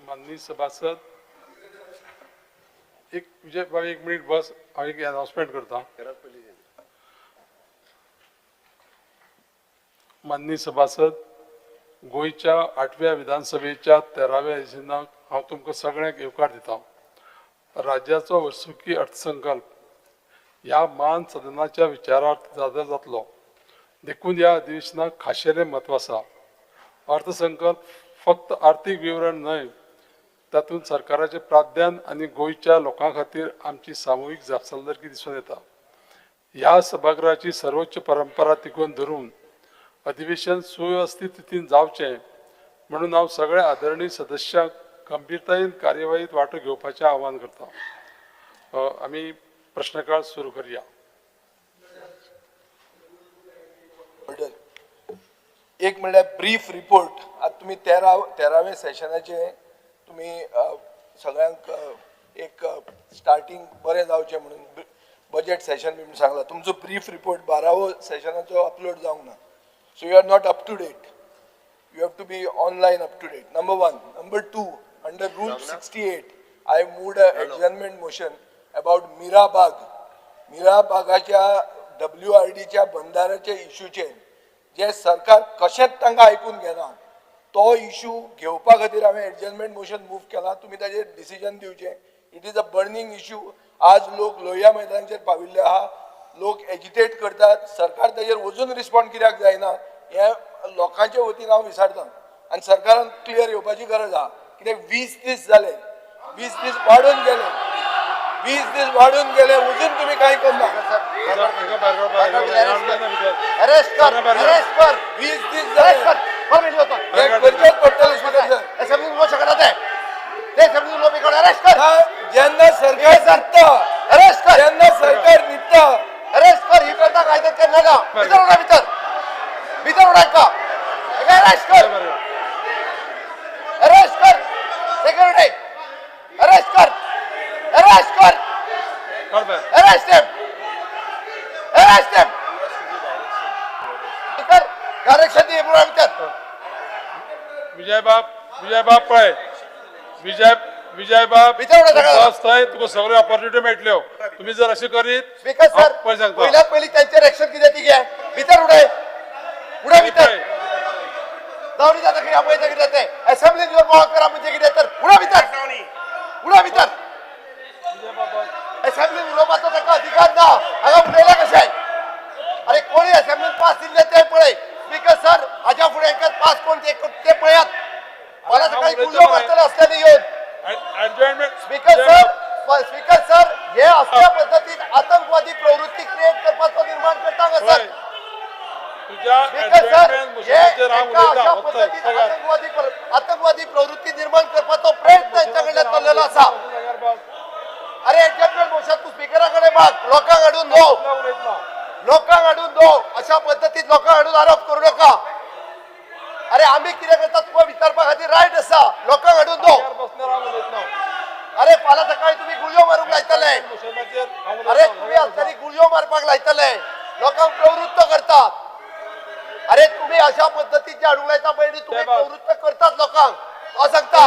माननीय सभासद, एक विजय बाब, एक मिनिट बस, हांव एक अनाउन्समेंट करता. माननीय सभासद, गोंयच्या 8व्या विधानसभेच्या 13व्या अधिवेशनाक हांव तुमकां सगळ्यांक येवकार दिता. राज्याचो वर्सुकी अर्थसंकल्प ह्या मान सदनाच्या विचारार्थ सादर जातलो, देखून ह्या अधिवेशनाक खाशेलें म्हत्व आसा. अर्थसंकल्प फक्त आर्थीक विवरण न्हय, तातूंत सरकाराचें प्राधान्य आनी गोंयच्या लोकां खातीर आमची सामुहीक जापसालदारकी दिसून येता. ह्या सभागृहाची सर्वोच्च परंपरा तिगोवन धरून अधिवेशन सुवेवस्थीत रितीन जावचें म्हणून हांव सगळ्या आदरणीय सदस्यांक गंभीरतायेन कार्यवाहीत वांटो घेवपाचें आवाहन करता. आमी प्रश्नकाळ सुरू करया. एक म्हणल्यार ब्रीफ रिपोर्ट. आतां तुमी 13व्या सेशनाचे तुमी सगळ्यांक एक स्टार्टींग बरें जावचें म्हणून बजेट सेशन बी म्हणून सांगला. तुमचो ब्रीफ रिपोर्ट 12वो सेशनाचो अपलोड जावंक ना. So you are not up to date. You have to be online up to date. Number 1. Number 2, under rule 68 I moved a adjournment motion about Mirabag. मिराबागाच्या WRDच्या बंधाऱ्याच्या इशूचेर जे सरकार कशेंच तांकां आयकून घेना, तो इशू घेवपा खातीर हांवें एडजर्नमेंट मोशन मूव केला. तुमी ताजेर डिसिजन दिवचें. It is a burning issue. आज लोक लोहिया मैदानाचेर पाविल्ले आहा, लोक एजिटेट करतात. सरकार ताजेर वचून रिस्पॉन्ड कित्याक जायना हें लोकांचे वतीन हांव विचारतां. आनी सरकारान क्लियर येवपाची गरज आहा. कित्याक 20 दीस जाले, 20 दीस वाडून गेले, 20 दीस वाडून गेले, अजून तुम्ही काय करना. अरेस्ट कर, अरेस्ट कर. 20 दीस जाले, करचेच पडटलें स्पीकर सर. असेंब्ली उलोवंक शकना ते, ते असेंब्ली उलोवपी कोण? अरेस्ट कर. जेन्ना सरकार न्हिदता, अरेस्ट कर. जेन्ना सरकार न्हिदता, अरेस्ट कर. ही प्रथा कायद्यात करना ना. भितर उडा, भितर, भितर उडा का. अरेस्ट कर, अरेस्ट कर. सिक्युरिटी, अरेस्ट कर, अरेस्ट कर. Arrest him, arrest him. कर डायरेक्शन दी पुरा भितर. विजय बाब, विजय बाब पळय, विजय, विजय बाब, बस थंय तुका सगळ्यो ऑपॉर्च्युनिटी मेळटल्यो. तुमी जर अशें करीत स्पीकर सर, पळय सांगता. पयल्यात पयलीं तांचेर एक्शन कितें ती घे. भितर उडय, उडय भितर. जावनी जाता कितें पळयता कितें तें. असेंब्लीन येवन बोवाळ करा म्हणजे कितें तर. उडय भितर, उडय भितर. असेंब्लीन उलोवपाचो ताका अधिकार ना. हांगा उलयला कशें? अरे कोणी असेंब्लीन पास दिल्ले ते पळय. स्पीकर सर, हाज्या फुडें हांकां पास कोण ते पळयात. मला सकाळी गुळयो मारतले असल्यानी येवन. स्पीकर सर, स्पीकर सर, हे असल्या पद्दतीन आतंकवादी प्रवृत्ती क्रिएट करपाचो निर्माण करता हांगा सर. स्पीकर सर, हे एका अशा पद्दतीन आतंकवादी प्रवृत्ती निर्माण करपाचो प्रयत्न हेंच्या कडल्यान चल्लेलो आसा. अरे एडजस्टमेंट मोशन तूं स्पिकरा कडेन माग, लोकांक हाडून दो, लोकांक हाडून दो. अशा पद्दतीन लोकांक हाडून आरोप करू नका. अरे आमी कितें करता तुका विचारपा खातीर रायट आसा. लोकांक हाडून दो. अरे फाल्यां सकाळी तुमी गुळयो मारूंक लायतले. अरे तुमी असल्यानी गुळयो मारपाक लायतले, लोकांक प्रवृत्त करतात. अरे तुम्ही अशा पद्दतीन जे हाडूंक लायता पळय न्ही, तुमी प्रवृत्त करतात लोकांक. हांव सांगता,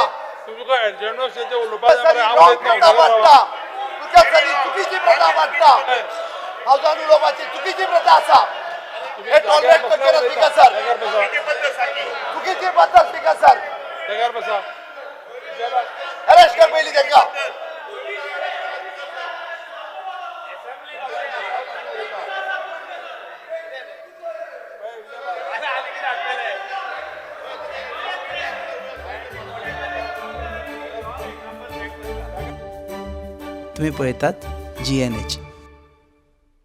प्रथा वाडटा तुज्या सरी, चुकीची प्रथा वाडटा. हावजान उलोवपाची चुकीची प्रथा आसा. हे टॉलरेट करचें ना स्पीकर सर. चुकीची पद्दत स्पीकर सर. अरेस्ट कर पयलीं तांकां. तुम्ही पळयतात GNH.